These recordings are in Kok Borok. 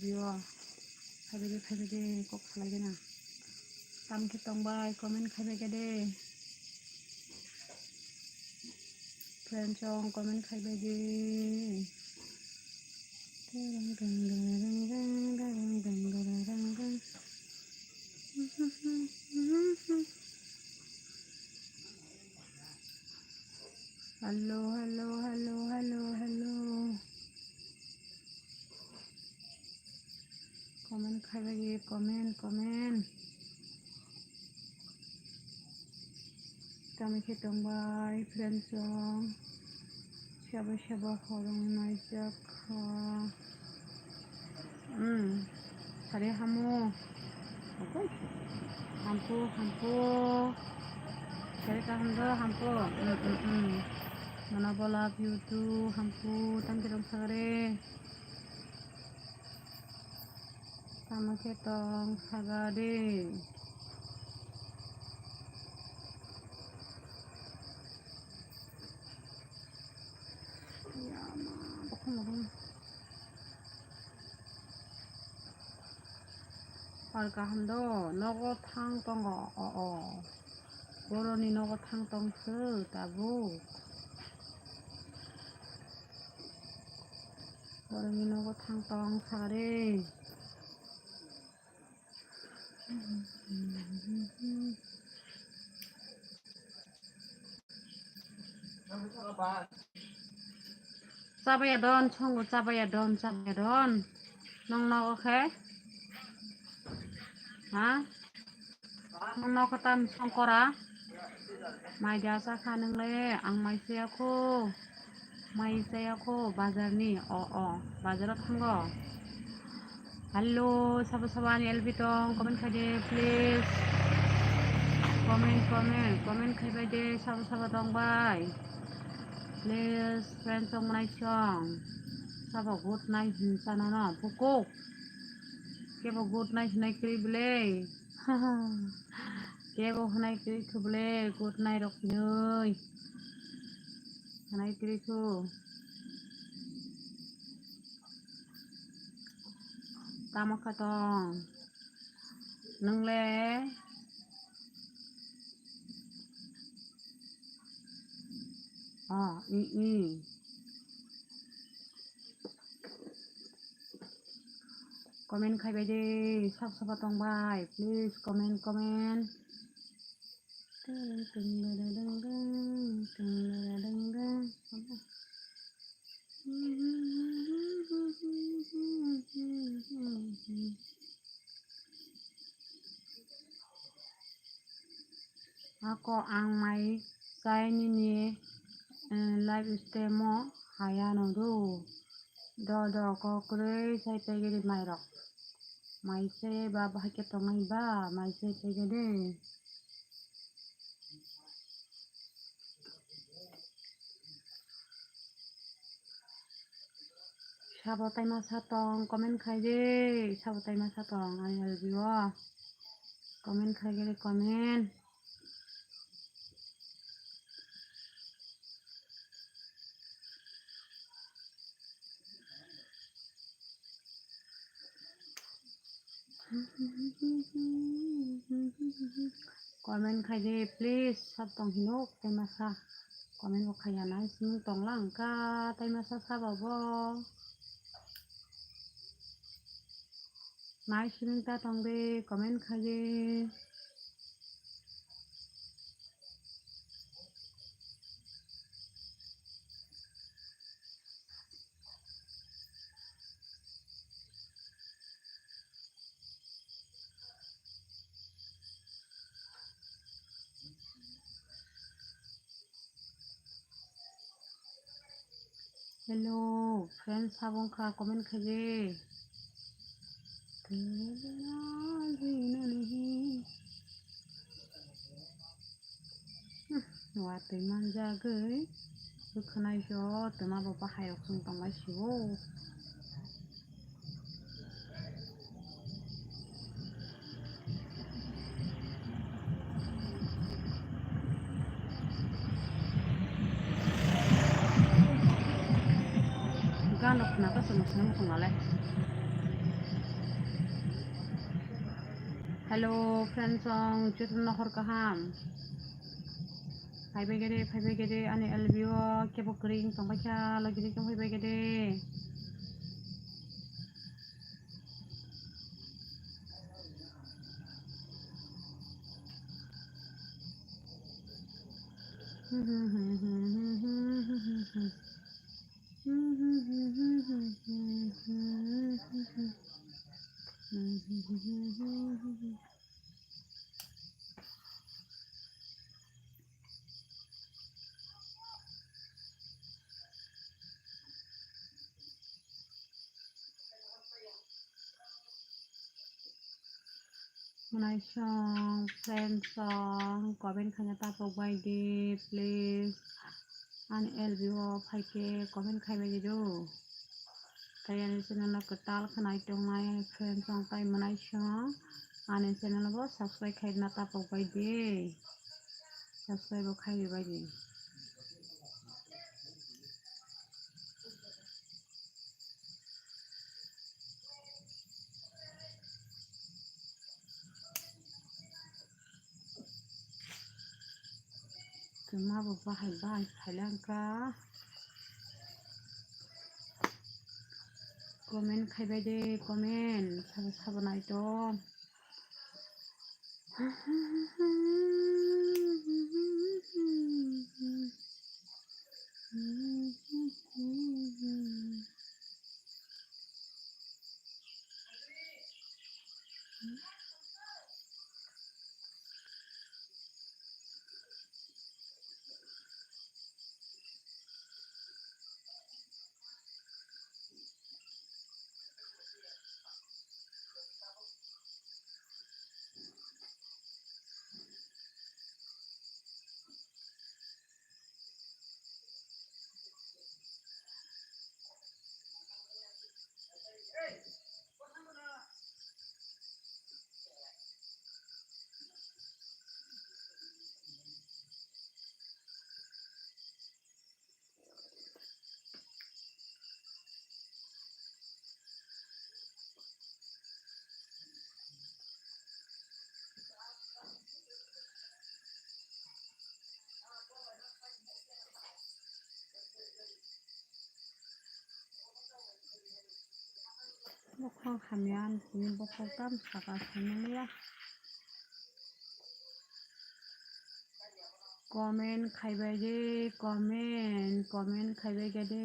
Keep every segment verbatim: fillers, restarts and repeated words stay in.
Yo, khaibede, khaibede, kok salaigena. Tamkhe tongbai, comment khaibai kede. Friend chong comment khaibai de. Hello, hello, hello, hello, hello. Comment khaibai, comment, comment. Tamo khe tongbai friend chong. Sabo sabo horong naijak kha. Hmm. Sari hamu. Oke. Hampu, hampu. Sari kaham do hampu. Hmm, hmm, hmm. Mana bola piutu hampu tangkirong sagare. Tamo khe tong saga de. Yama, bokhong bokhong. Par kaham do, nogo thang tongo, o, o. Boroni nogo thang tong se, tabuk. Boroni nogo thang tong sagare. Chabaya don, songo chabaya don, chabaya don. Nong nogo khe? Ha? Nokno kwtam songkora. Mai da cha kha nwngle, ang mai chaya kho. Mai chaya kho bazar ni. O, o, bazar o thango. Hello, sabo sabo ani L B tong, comment khai de, please. Comment, comment, comment khai bai de, sabo sabo tong bai. Please, friend song manai song. Sabo good night hin chana no, buko. Kebo good night hinai kri bile. Kebo hwnai kwrwi kho bwle, good night rok hinwi. Hwnai kwrwi kho. Tamo kha tong? Nwng le? Oh, i, i. Comment khai bai de, sab saba tong bai, please comment, comment. Ako ang mai chai nini, eh, live stream o haya no do. Do, do, kokrwi sai pegedi mairok. Mai se ba bahai khe tongnai ba, mai se pegedi. Sabo taima sa tong, comment khai de, sabo taima sa tong, I L B o. Comment khai de, comment. Comment khai de, please, sab tong hinuk, taima sa. Comment bo khaiya nai, sini tonglang ka, taima sa sabo bo. Nai sini ta tong de, comment khai de. Hello, friends, sabong kha comment khaje. Watwi manjagwi bwkhwnai jo twma bo bahai rok chwng tonglai sio. Gano khna ta chwng swnam thung nalai. Hello friends, song jotono hor kaham. Phaibai gede, phaibai gede, ani L B o kebo kwrwi wng tongbaikha, logi ri tong phaibai gede. Mwnaisong, friends song, comment khaina tapok bai di, please. Ani L B o phaikhe comment khaibai di do. Tei ani channel o kwtal khwnai tongnai friends song tai mwnaisong, ani channel bo subscribe khaina tapok bai di. Subscribe bo khaibai di. Tuma bo bahai bahai khailangkha. Comment khaibai de, comment sabo sabo naitong. Bokhok hamya ani simi bokhok tam saka simi ya. Comment khaibai de, comment, comment khaibai ga de.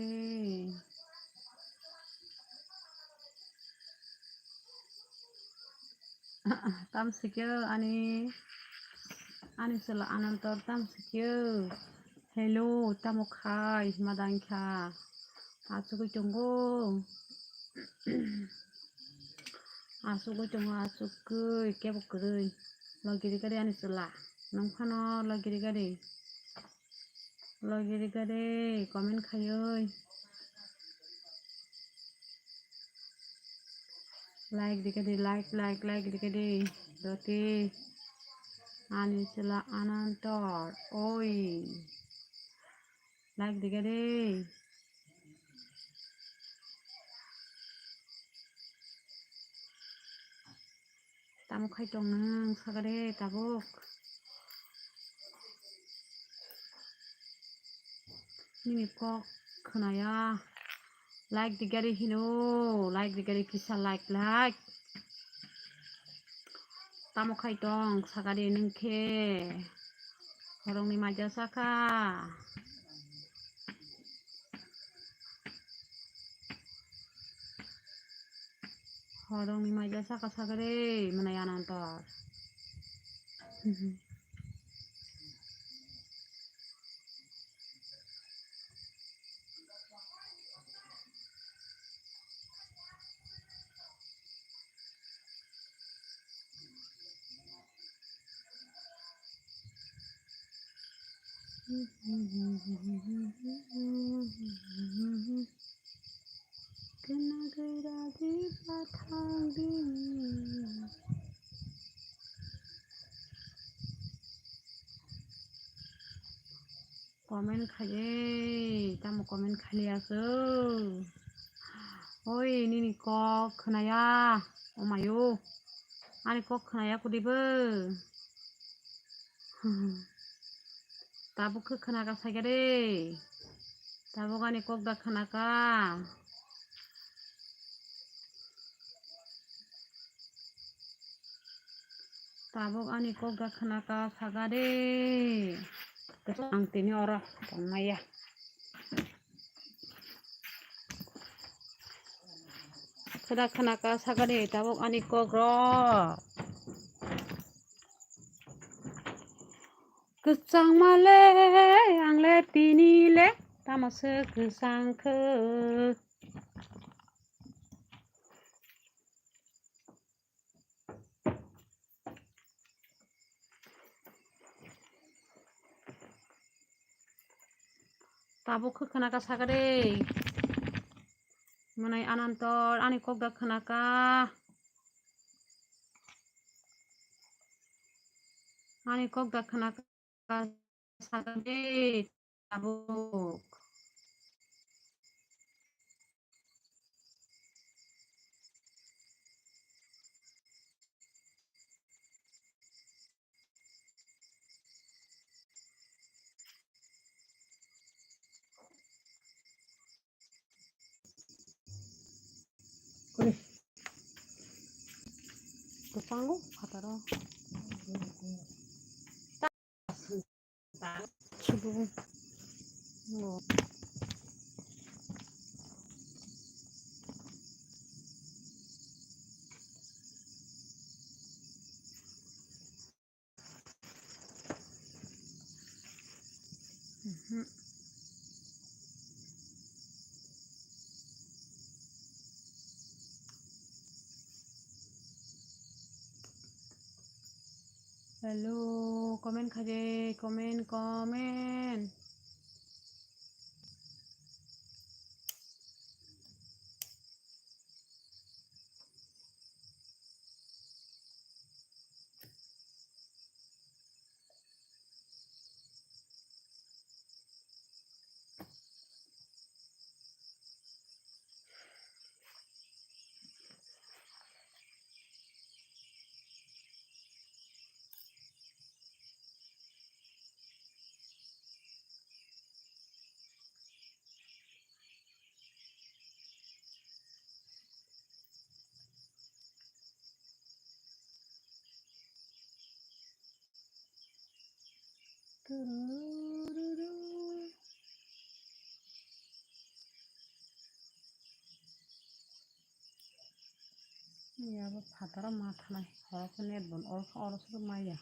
Tam sikyo ani, ani chwla Anantor tam sikyo. Hello, tamo khai, madang kha. Achugwi tongo. Achugwi tongo, achugwi kebo kwrwi. Logiri gari ani chwla. Nung phano logiri gari. Logiri gari comment khaiwi. Like dikhe di, like, like, like dikhe di. Doti. Ani chwla Anantor. Oi. Like dikhe di. Tamo khai tong nung saka de tabuk. Nini kok khwnaya. Like di gari hino, like di gari kisa like, like. Tamo khai tong saka de nung khe. Horongni maja saka. Horongni maja saka saka re, mwnai Anantor. Kena kera di pathang di. Comment khai, tamo comment khaliya se. Oi, nini kok khwnaya, omayo. Ani kok khwnaya kudi bo. Tabuk khe khwnaka saikha de. Tabuk ani kok da khwnaka. Tabuk ani kok da khwnaka saga de. Ang tini oro tongmaya. Khwda khwnaka saga de tabuk ani kok rok. Kwchangma le ang le tini le tamo se kwchang khe. Tabuk khe khwnaka saga de. Mwnai Anantor ani kok da khwnaka. Ani kok da khwnaka saga de tabuk. Kore. Kwchango phataro. Subu. Mhm. Hello, comment khaje, comment, comment. Yabo phataro ma thanai, oro khe net bon, oro khe oro se maya.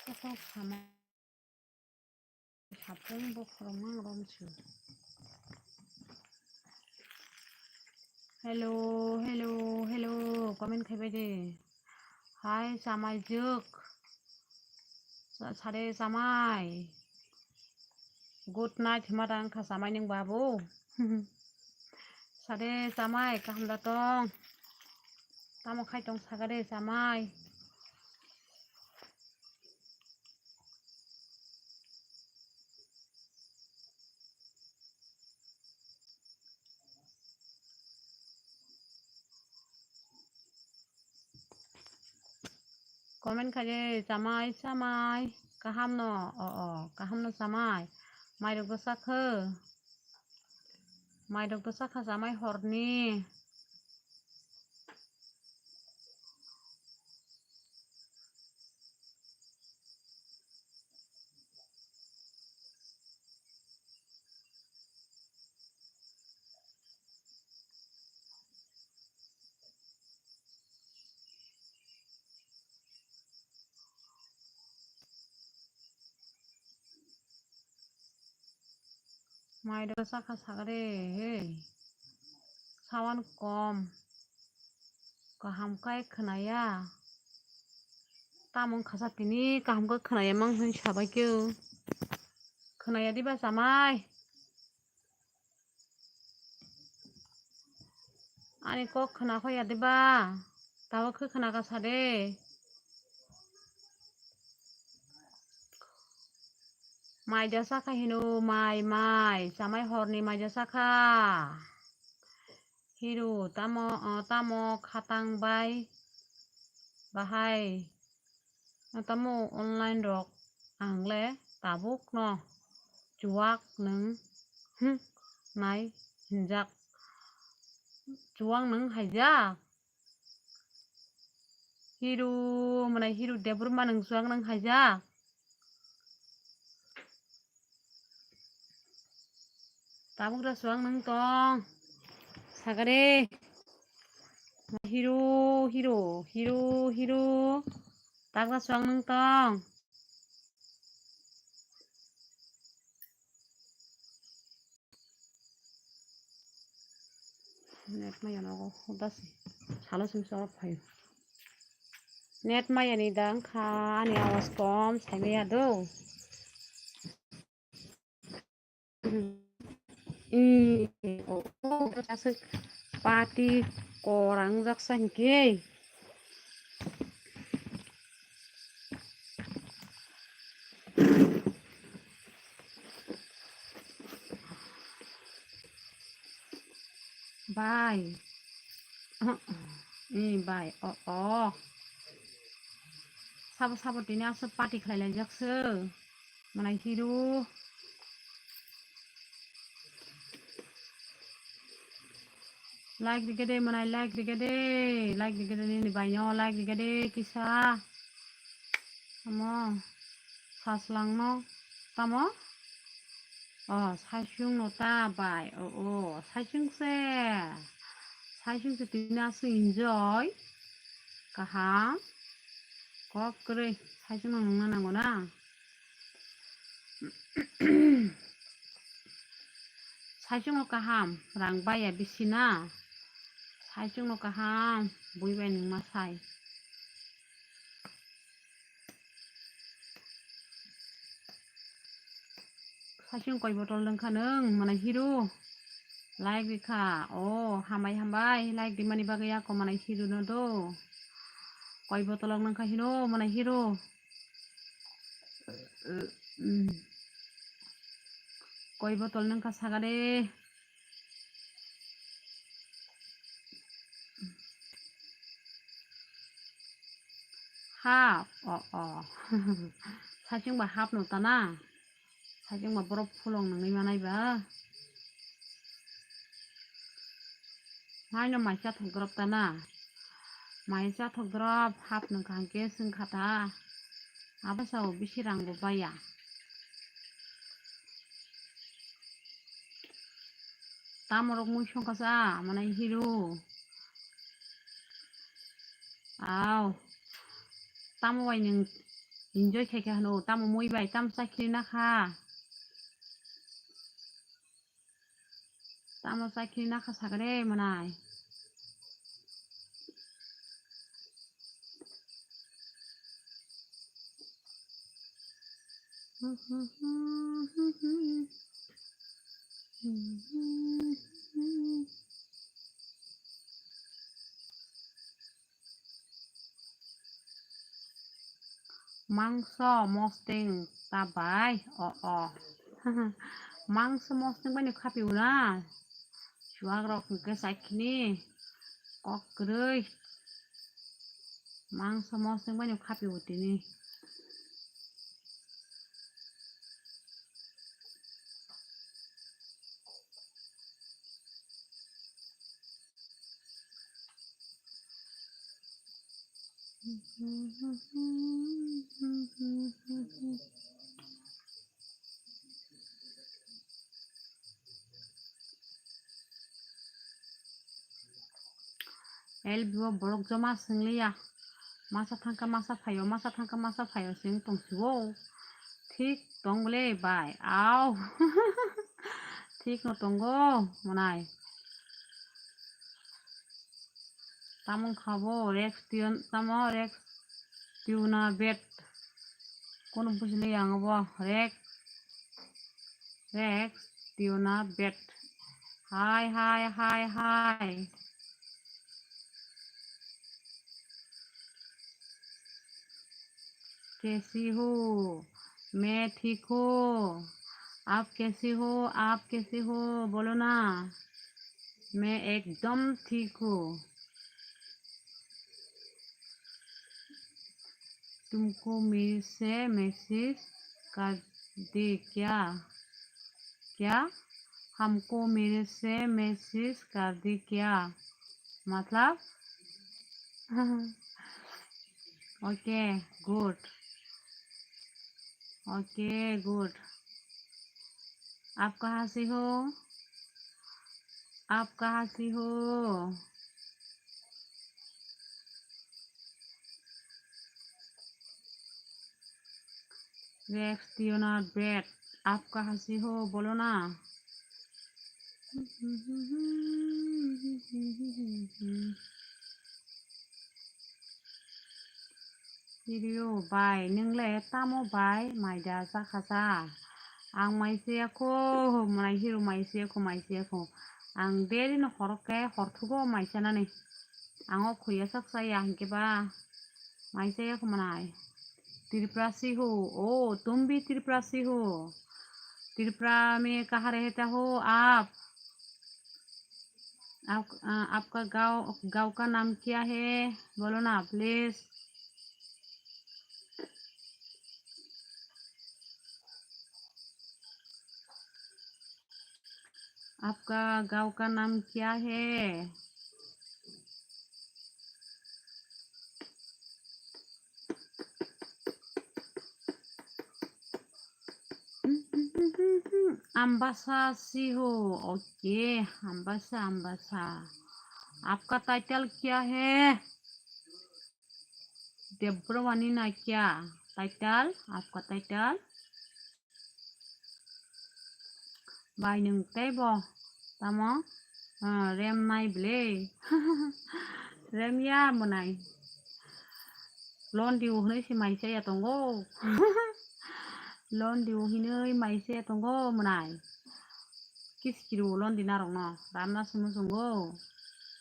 Kotor sama. Satung bokhorok mang romsu. Hello, hello, hello, comment khaibai de. Hai, chamai juk. Sa-, sade chamai. Good night, hima tang kha chamai ning babu. Sade chamai, kaham da tong. Tamo khai tong saga de chamai. Comment khaje chamai, chamai. Kaham no, o, o, kaham no chamai. Mairok do sakho. Mairok do sakha chamai horni. Mairok sakha sagade, he. Sawan kom. Kaham kai khwnaya. Tamung khasa tini kaham kai khwnaya mang hwn sabai keu. Khwnaya diba chamai. Ani kok khna khoya diba? Tabuk khe khna ka sa de. Mai ja sakha hino, mai, mai. Chamai horni mai ja sakha. Hiro, tamo, o, tamo khatang bai bahai, o, tamo online rok ang le tabuk no chuwak nwng, hmm, nai hinjak. Chuwak nwng haijak. Hiro, mwnai hiro Debbarma nwng chuwak nwng haijak. Tabuk da suang nang tong. Sagare. Hiro, hiro, hiro, hiro. Tabuk da suang nang tong. Net maya nogo, udas. Salo sum solo phayo. Net maya ni da wngkha, ani awas kom, saimaya do. Party korang jaksa hinkhe. Bai. Ni bai. Oh, oh. Sabo sabo tini aswk party khlai laijak se. Mwnai hiro. Like rikede mwnai, like rikede. Like rikede nini bai no, like rikede kisa. Tamo. Saslang no. Tamo. Oh, saichung no ta bai. Oh, oh, saichung se. Saichung se tini aswk enjoy. Kaham. Kok kwrwi. Saichung no nungna nango na. Saichung no kaham. Rang baya bisi na. Saichung no kaham. Bui bai nungma sai. Saichung koi botol nwngkha nwng, mwnai hiro. Like rikha. Oh, hambai, hambai. Like rimani bagwi ako mwnai hiro no do. Koi botol nwngkha hino, mwnai hiro. Koi botol nwngkha sagade. Hap, oh, oh. Saichung ba hap no tana. Saichung ba borok phulong nangwi manai ba. Maino mai chathok drop tana. Mai chathok drop hap nung kaham khe swng kha ta. Abo sao bisi rang bo baya. Tamo rok mui songkha sa, mwnai hiro. Aw. Tamo bai nwng enjoy khai kha hwno, tamo mui bai, tamo chakri na kha. Tamo chakri na kha sagre mwnai. Mangso mosting ta bai, o, o. Mangso mosting bai no khapi una. Chuwak rok hwnkhe saikini kok kwrwi. Mangso mosting bai no khapi utini. L B o borok joma swngliya. Masa thangkha masa phaio, masa thangkha masa phaio se wng tong sio. Thik tong bole bai. Au. Thik no tongo mwnai. Tamo wngkha bo Rex Tiona, tamo Rex Tiona bet. Kono bujili ang bo Rex, Rex Tiona bet. Hai, hai, hai, hai. कैसी हो? मैं ठीक हूँ। आप कैसी हो? आप कैसी हो? बोलो ना। मैं एकदम ठीक हूँ। तुमको मेरे से मैसेज कर दे क्या? क्या? हमको मेरे से मैसेज कर दे क्या? मतलब? Okay, good. Okay, good. आप कहाँ से हो? आप कहाँ से हो? Rex, you're not bad. आप कहाँ से हो? बोलो ना। Kirio bai, nwng le tamo bai mai da chakha cha? Ang mai se ya kho, mwnai hiro mai se ya kho, mai se ya kho. Ang deri no horo khe hor thugo mai chanani. Ang o khuya sak cha ya hinkhe ba mai se ya kho mwnai. Tripura si ho, oh, tum bhi Tripura si ho. Tripura mein kaha rehta ho aap? आप, अ, आपका गाँव, गाँव का नाम क्या है? बोलो ना, प्लीज। आपका गाँव का नाम क्या है? Ambasa si ho. Okay, Ambasa, Ambasa. आपका टाइटल क्या है? देवप्रवाणी ना क्या? टाइटल, आपका title? Bai nwng tei bo tamo, ah, rem nai bwle. Rem ya mwnai. Londi o hwnwi se mai chaya tongo. Londi o hinwi mai chaya tongo mwnai. Kiskiro londi narokno ramna se muchungo.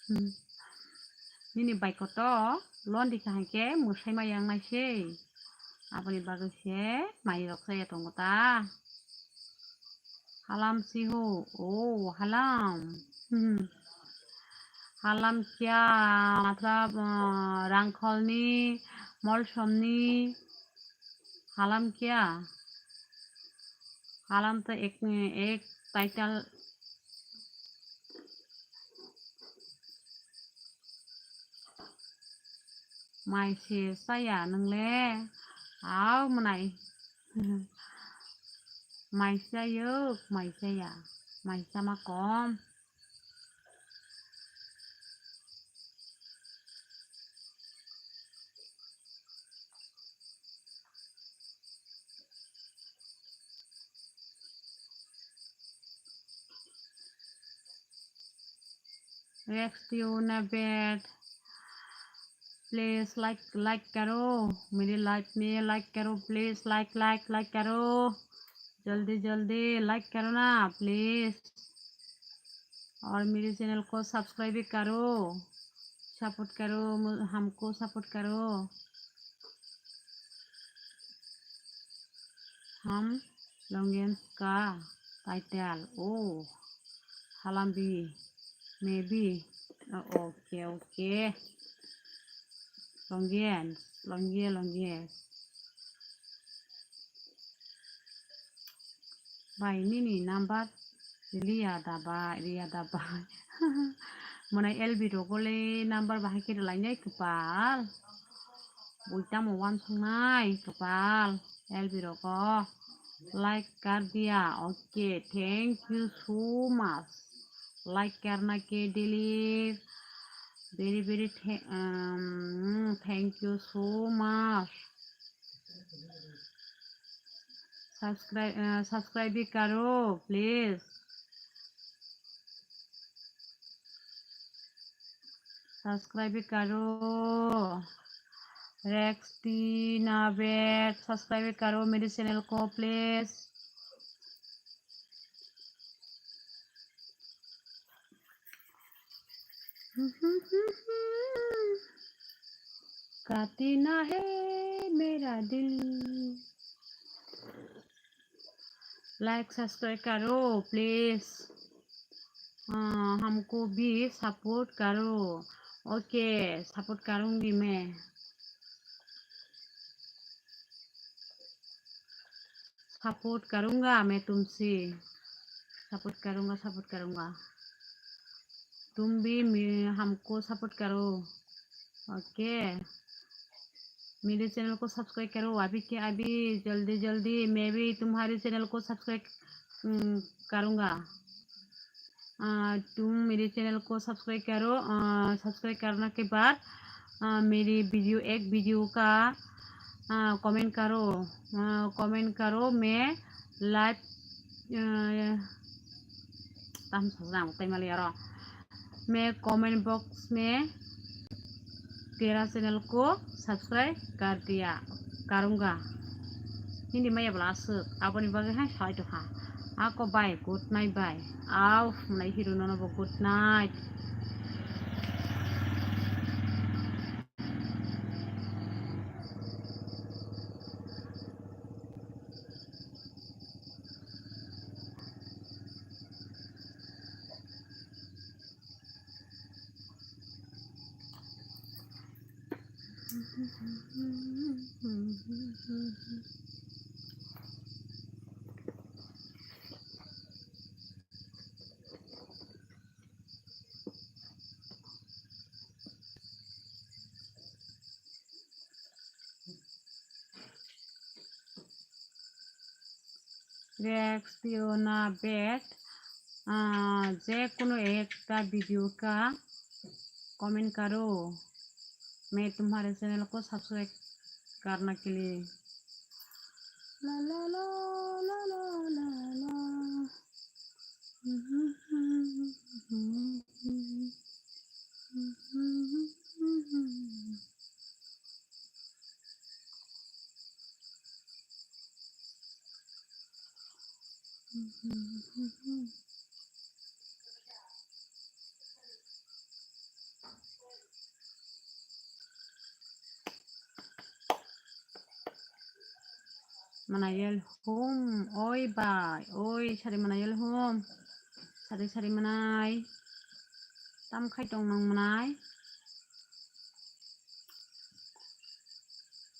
Hmm. Nini baikoto londi kaham khe mwsai ma yang nai se. Aboni bagwi se mai rok chaya tongo ta. Halam si ho, oh, halam. Hmm. Halam kya, matlab, ah, Rangkholni, Molsomni, halam kya? Halam to ek, ek title. Mai se chaya nwng le? Au mwnai. Mai chayuk, mai chaya. Mai chama kom. Rex, you na bed. Please like, like karo. मेरे लाइव में लाइक करो, please. Like, like, like करो। जल्दी, जल्दी लाइक करो ना, प्लीज। और मेरे चैनल को सब्सक्राइब भी करो। सपोर्ट करो, मु-, हमको सपोर्ट करो। हम लॉन्गेंस का टाइटल, ओ, हालांकि, maybe, ओ, okay, okay. Longgen, longgen, longgen. Bai, nini number liya da bai, liya da bai. Mane L B rogo le number bahai khe rwlainai kwpal. Bui tamo uansuknai kwpal L B rogo. Like kar diya. Okay, thank you so much. Like karna ke liye very, very tha-, um, thank you so much. Subscribe, uh, subscribe bhi karo, please. Subscribe bhi karo. Rextina Bed, subscribe bhi karo mere channel ko, please. काटे ना है मेरा दिल। Like, subscribe करो, please। हाँ, हमको भी support करो। OK, support करूँगी मैं। Support करूँगा मैं तुमसे। Support करूँगा, support करूँगा। तुम भी मे-, हमको support करो। OK। मेरे channel को subscribe करो अभी के अभी, जल्दी जल्दी मैं भी तुम्हारे channel को subscribe, उम, करूँगा। आ, तुम मेरे channel को subscribe करो। आ, subscribe करने के बाद, आ, मेरी video, एक video का, आ, comment करो। आ, comment करो, मैं live, आ, tam sajang tai mali aro. मैं comment box में तेरा channel को subscribe कर दिया करूँगा। Hindi maya bwla aswk, aboni bagwi hai sai tongkha. Ako bai, good night bai. Au, hwnwi hiro nono bo good night. React Fiona Bed, आ, जे कोनो एक का video का comment करो, मैं तुम्हारे channel को subscribe करने के लिए। ला, ला, ला। Manayel hum, oi bai, oi sari manayel hum, sari sari manai, tam khai tong nang manai,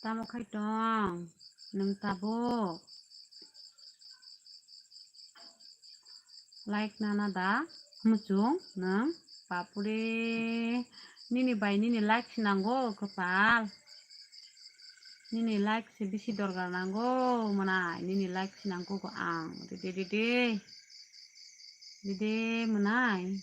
tamo khai tong, nung tabuk. Like nana da muchung nang papure. Nini bai nini like sinango kwpal. Nini like se bisi dorgar nango mwnai. Nini like sinango ko ang. Dede dede. Dede mwnai.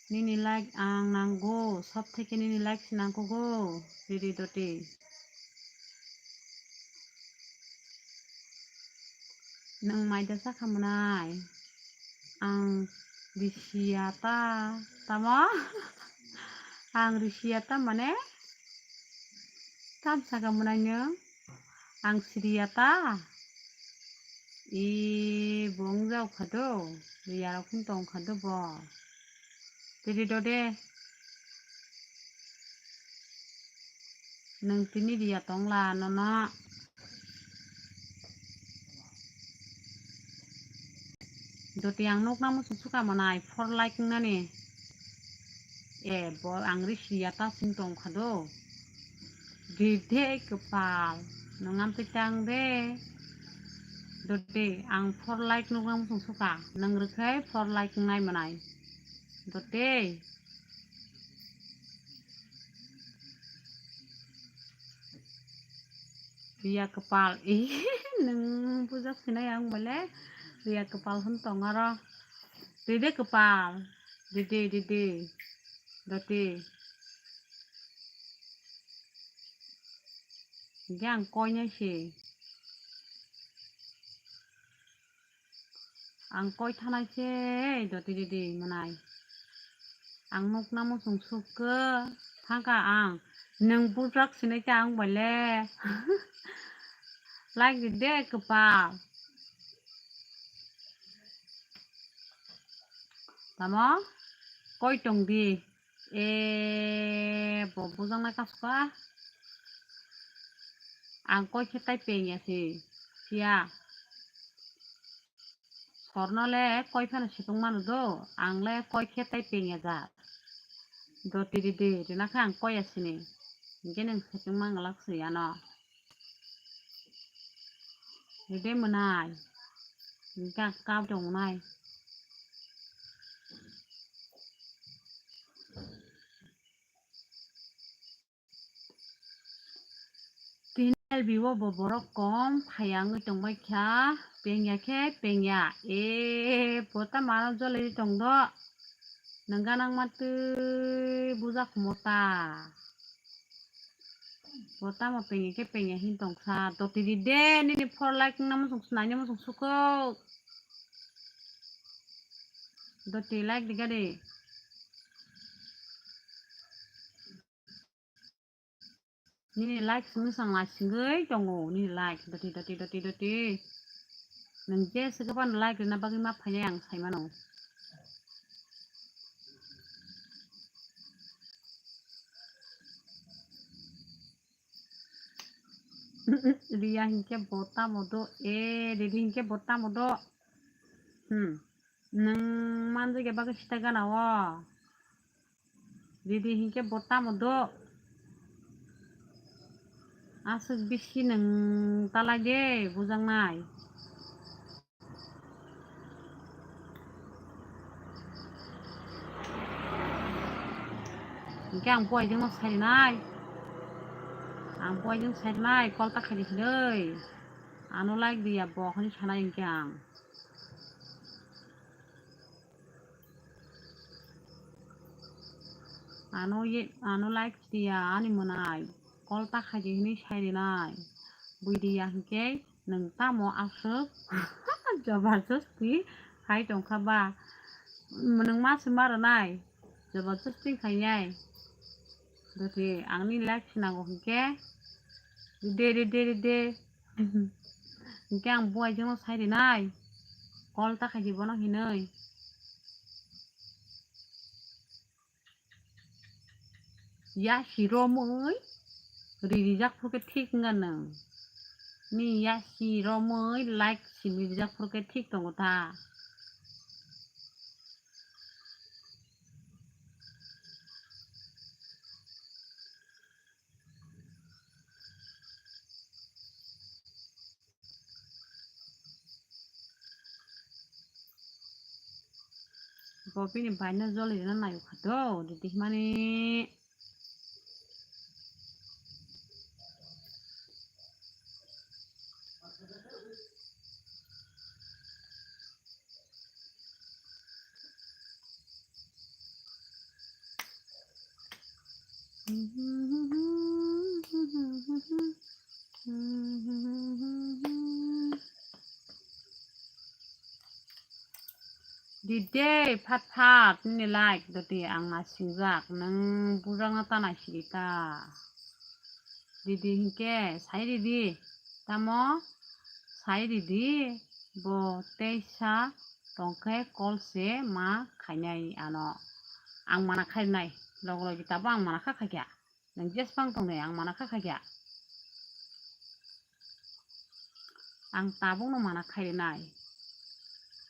Nini like ang nango, sob theke nini like se nangkukgo, riri doti. Nwng maida sakha mwnai, ang risiya ta, tamo? Ang risiya ta mane? Tam sakha mwnai nwng? Ang siriya ta? I bo wng jao kha do, riya rok phano tong kha do bo. Tiri do de. Nwng tini riya tong la nono. Doti ang nukna muchung suka mwnai four like wngnani. E bo ang risiya ta sing tong kha do. Dede kwpal, nwng amtwi tang de. Doti ang four like nukna muchung suka, nwng rwkhai four like wngnai mwnai. Doti. Riya kwpal, ih, nwng bujak sinai ang bole. Riya kwpal hwn tong aro. Dede kwpal. Dede, dede. Doti. Hingke ang koinai se. Ang koi thanai se, doti didi mwnai. Ang nukna muchung sukha thangkha ang. Nwng bujak sinai khe ang bole. Like di de kwpal. Tamo? Koi tong di. E, bo bujaknai kasu ka. Ang koi khe tai pengya si. Phiya. Sorno le koi phano sipung mano do. Ang le koi khe tai pengya ja. Doti ridi, rina khe ang koi asini. Hinkhe nwng sipung manglak si ano. Ride mwnai. Hinkhe ang kap tongnai. Tini L B o bo borok kom phaiya wngwi tongbai kha. Pengya khe pengya. E, pota mano jolai tong do. Nwng ganang matwi bujak mota. Bo tamo pengya khe pengya hin tongkha. Doti ride, nini four like wngna muchung snai, nini muchung suko. Doti like diga de. Nini like simi sang lai singwi tongo, nini like. Doti, doti, doti, doti. Nwng je swkhe phano like rwna bagwi ma phainai ang saimano. Riya hinkhe bo tamo do, e, ridi hinkhe bo tamo do. Hmm. Nwng manjak ya bagwi sita gana o. Ridi hinkhe bo tamo do. Aswk bisi nwng talai de bujaknai. Hinkhe ang buaijwkno sairinai. Ang buaijwkno sairinai, call ta khaidi hinwi. Ano like diya bo hinwi sanai hinkhe ang. Ano ye, ano like diya ani mwnai. Call ta khaidi hinwi sairinai. Bui diya hinkhe nwng tamo aswk jabardasti hai tongkha ba? Nwng ma se ma rwnai, jabardasti khainai. Doti angni like se nango hinkhe, ride, ride, ride. Hinkhe ang buaijwkno sairinai, call ta khaidi bono hinwi. Yasi romwi ririjak phurkhe thik wngya nwng. Ni yasi romwi like simi rijak phurkhe thik tongo ta. Bo bini bai no joli rwna nai kha do, didi himani. Dide, phat phat nini like doti ang nasingjak, nwng bujakno ta naisidi ta. Didi hinkhe sai ridi, tamo sai ridi, bo teisa tongkhe call se ma khainai ano. Ang mana khainai, logo logi tabo ang mana kha khaikha. Nwng jespang tongnai ang mana kha khaikha. Ang tabukno mana khainai.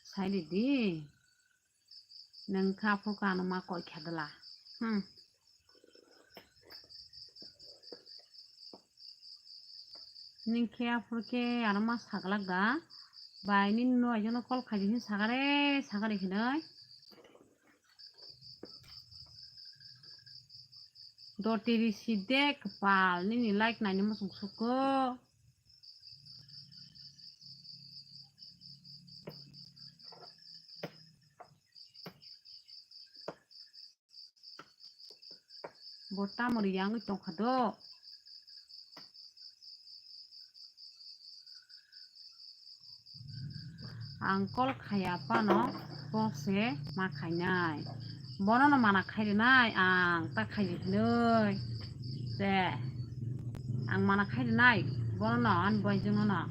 Sai ridi. Nwng khe aphuru khe ano ma koi kha dwla. Hmm. Nwng khe aphuru khe ano ma saglak da. Bai nini no aijano call khaidi hin sagare sagare hinoi. Doti risi de kwpal nini like naini muchung suko. Bo tamo ri yangwi tongkha do. Ang call khaya phano bo se ma khainai. Bono no mana khainai ang ta khaidi hinoi. Te ang mana khainai bono no ani boyjwngno no.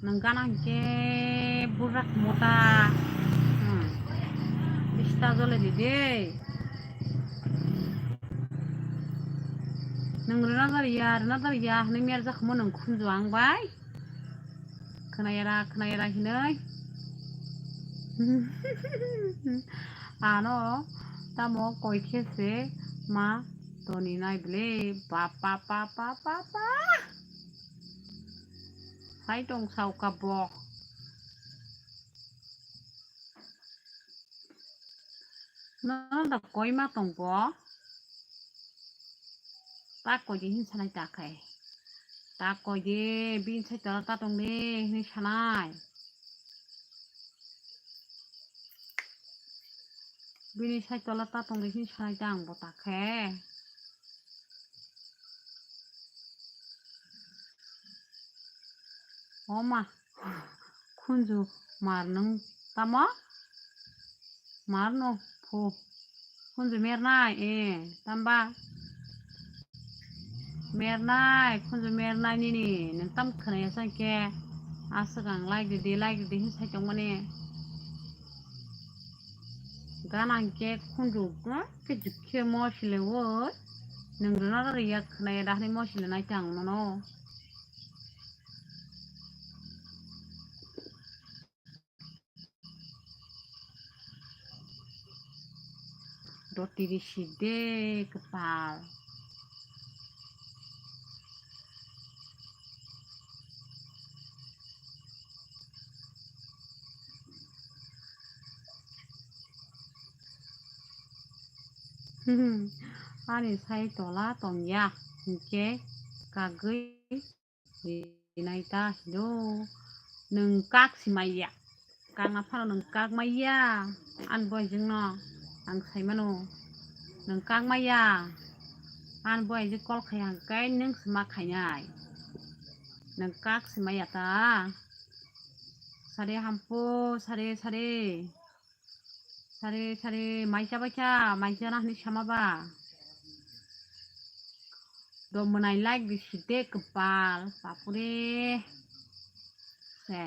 Nwng gana hinkhe burrak mota. Hmm. Bista jole di de. Nwng rwna jar ya, rwna jar ya hwnwi merjak mo nwng khunju ang bai. Khwnayara, khwnayara hinwi. Ano tamo koi khe se ma toni nai bwle. Ba, ba, ba. Sai tong sao ka bo. Nono da koi ma tong bo? Ta koi di hin sanai ta khe. Ta koi di, bini sai tola ta tong di hin sanai. Bini sai tola ta tong di hin sanai ta ang bo ta khe. O ma, khunju mar nwng tamo? Mar no phu. Khunju mernai, eh, tamba? Mernai, khunju mernai nini, nwng tam khwnaya sa khe? Aswk ang like di, like di hin sai tongmani. Gana hinkhe khunju, eh, khe jikhe mo sile oi. Nwng rwna rwya khwnaya da hinwi mo sile nai tang nono. Dotiri side kwpal. Ani sai tola tongya, hinkhe kagwi rinai ta hino. Nwng kak si maya. Kak na phano nwng kak maya. An boy jwng no ang sai mano. Nwng kak maya. An boy jwng call khai hang kai nwng si ma khainai. Nwng kak si maya ta. Sare hampo, sare, sare. Sari, sari, maisa baisa, maisa na hinwi sama ba. Do mwnai like di side kwpal, bapure. Se.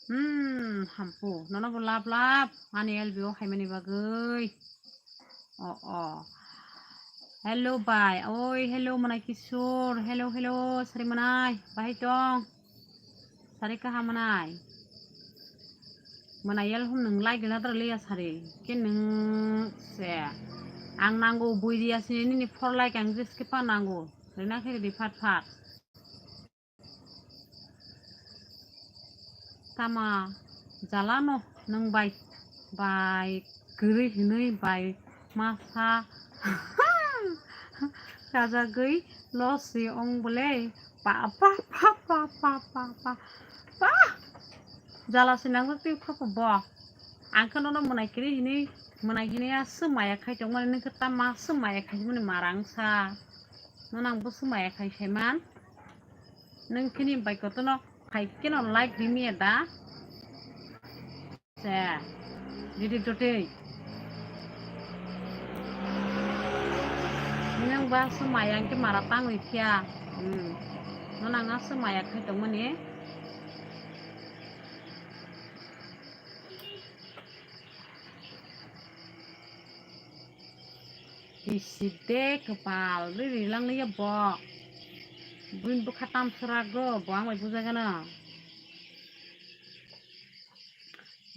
Hmm, hampu. Nono bo lap lap. Ani L B O khaimani bagwi. Oh, oh. Hello, bai. Oi, hello, mwnai Kishore. Hello, hello, sari mwnai. Bahai tong. Sari kaha mwnai. Mwnai yel hum nwng like na dra leya sari. Ke nwng se. Ang nango bui dia sini nini four like ang jis ke pa nango. Rina khe di phat phat. Tama jalano nwng bai, bai kwrwi hinwi bai masa kajagwi losi ong bole pa, pa, pa. Jala se nang twi pha pha bo. Ang khe nono mwnai kwrwi hinwi, mwnai hinwi a swmaya khai tongmani, nwng khe tama swmaya khai mani marang sa. Nono ang bo swmaya khai sai man. Nwng khini bai kotono hai keno like rimi da. Se, didi dotei. Nwng ba swmaya hwnkhe mara tangwi phiya. Hmm. Nono ang a swmaya khai tongmani. Biside kwpal ri ri lang liya bo. Buin bwkha tam swrago bo ang bai bujagano.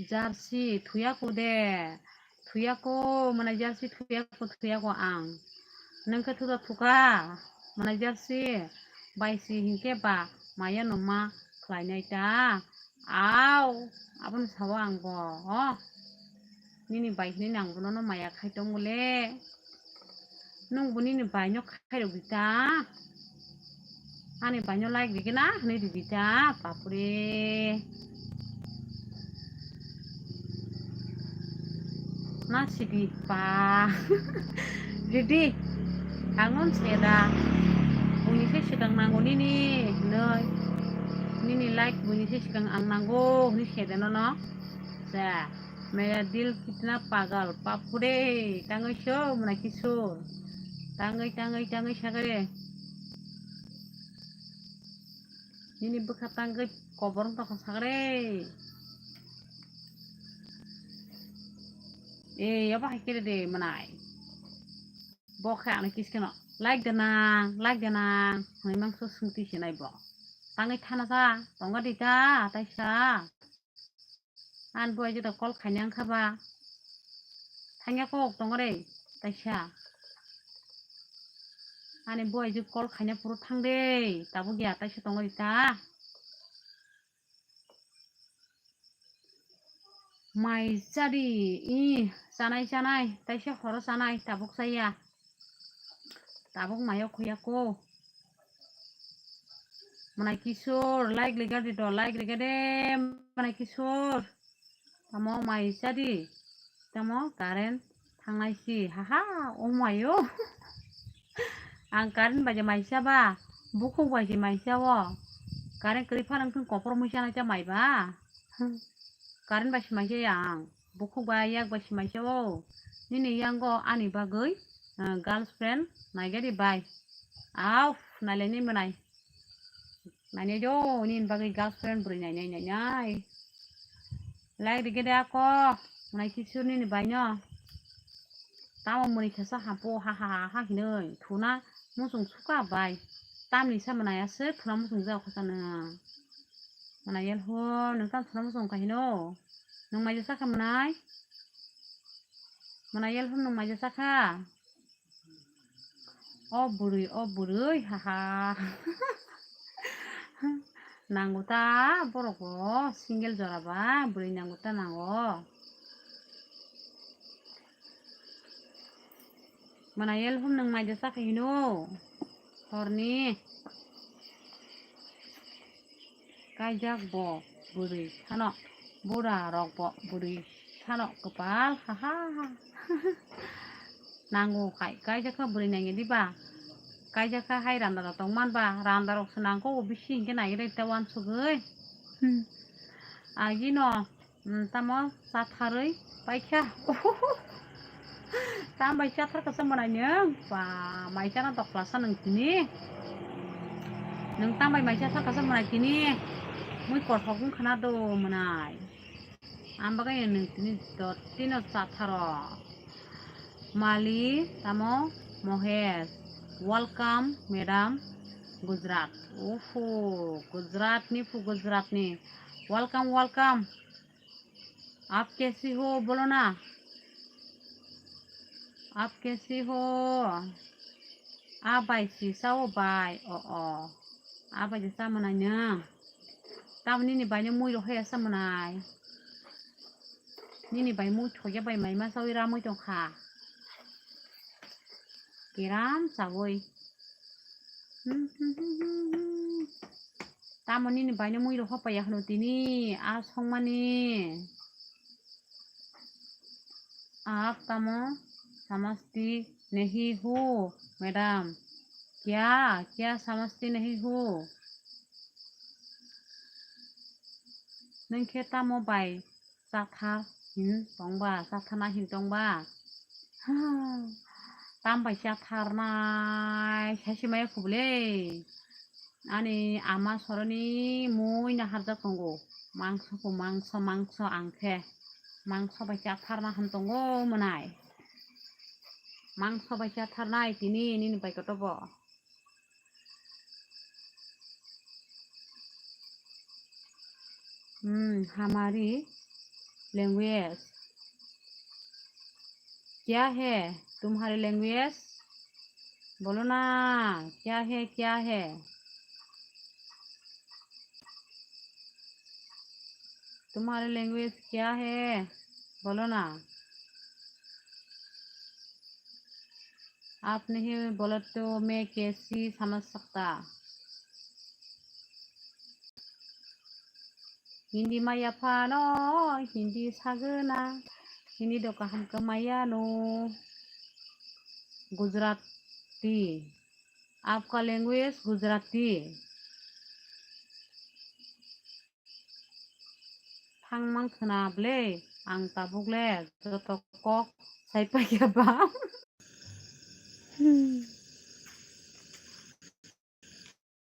Jarsi thuya ko de. Thuya ko, mane jarsi thuya ko, thuya ko ang. Nang khe thuda thuka, mane jarsi bai si hinkhe ba maya no ma khlainai ta. Au, aboni sao ang bo, o. Nini bai hinwi nang bono no maya khai tong bole. Nwng bo nini bai no khai rw di ta. Ani bai no like di gana hinwi di di ta, bapure. Na sidi pa. Didi, ang non se da. Buini se swkang nango nini hinwi. Nini like buini se swkang ang nango hinwi se da nono. Ja, mera dil kitna pagal, papure, tangwi so mona kisur. Tangwi, tangwi, tangwi sagre. Nini bwkha tangwi kobor wng tongkha sagre. E, abo hai kere de mwnai. Bo khe ano kiskeno, "Like de nang, like de nang," hwnwi mangso swngtwi se nai bo. Tangwi thana sa, tongo de ta, taisa. Ani bo aijak da call khaina wngkha ba. Thangya kok tongo re, taisa. Ani bo aijak call khaina phuru thang de, tabuk ya, taisa tongo de ta. Mai chadi, i, chanai, chanai, taisa horo chanai, tabuk chaya. Tabuk mayo khoya ko. Mwnai Kishore, like rega de do, like rega de, mwnai Kishore. Tamo mai chadi. Tamo current thangnai si. Haha, o mayo. Ang current bai je mai cha ba. Bukhuk bai je mai cha o. Current kwrwi phano wngthung, kophor mui chanai cha mai ba. Current bai se mai cha ya ang. Bukhuk bai yak bai se mai cha o. Nini yango ani bagwi, ah, girlfriend naigari bai. Au, nailai ni mwnai. Nainai do, nini bagwi girlfriend bwrwi nainai, nainai. Like rega de ako, mwnai Kishore nini bai no. Tamo mwnwi khasa hapo, ha, ha, ha, ha hinwi. Thuna muchung suka bai. Tamni sa mwnai aswk thuna muchung jao khasa nang. Mwnai yel ho, nang tam thuna muchung kha hino. Nang mai jasa kha mwnai. Mwnai yel ho nang mai jasa kha. O bwrwi, o bwrwi, haha. Nango ta borok bo single jora ba, bwrwi nango ta nango. Mwnai yel hum nang mai jasa kha hino. Horni. Kaijak bo bwrwi sano, bura rok bo bwrwi sano kwpal, ha ha ha. Nango khai, kaijak kha bwrwi nangya diba? Kaijak kha hai randa rok tong man ba, randa rok se nangkok bisi hinkhe naiwi rw ta uansugwi. Hmm. Agino. Hmm, tamo chatharwi paikha. Tam bai chathar kasa mwnai nwng. Ba, mai chana doklasa nwng tini. Nwng tam bai mai chathar kasa mwnai tini. Mui kothok wng khana do mwnai. Am bagwi nwng tini dotino chatharo. Mali tamo Mohesh. Welcome, madam. Gujarat. Oho, Gujarat ni phu, Gujarat ni. Welcome, welcome. Aap kaise ho? Bolo na. Aap kaise ho? A bai si sa o bai. O, o. A bai si sa mwnai nwng. Tamo nini bai no mui rok haya sa mwnai. Nini bai mui thokya bai mai ma sawi ramwi tong kha. Keram chawi. Tamo nini bai no mui rok hopaiya hwno tini a songmani. Aap tamo samajhti nahi ho, madam? Kya, kya samajhti nahi ho? Nwng khe tamo bai chathar hin tongba, chatharna hin tongba? Tam bai chatharnai saisi maya khubule. Ani ama soroni mui naharjak tongo. Mangso ko mangso, mangso ang khe. Mangso bai chatharna ham tongo mwnai. Mangso bai chatharnai tini nini bai kotobo. Hmm, hamari language. Kya hai tumhari language? Bolo na, kya hai, kya hai? Tumhari language kya hai? Bolo na. Aap nahi bolo to main kaise samajh sakta? Hindi maya phano, Hindi sagwna, Hindi do kaham khe maya no. Gujarati. Aapka language Gujarati. Thangmang khwna ble, ang tabuk le joto kok sai paikha ba.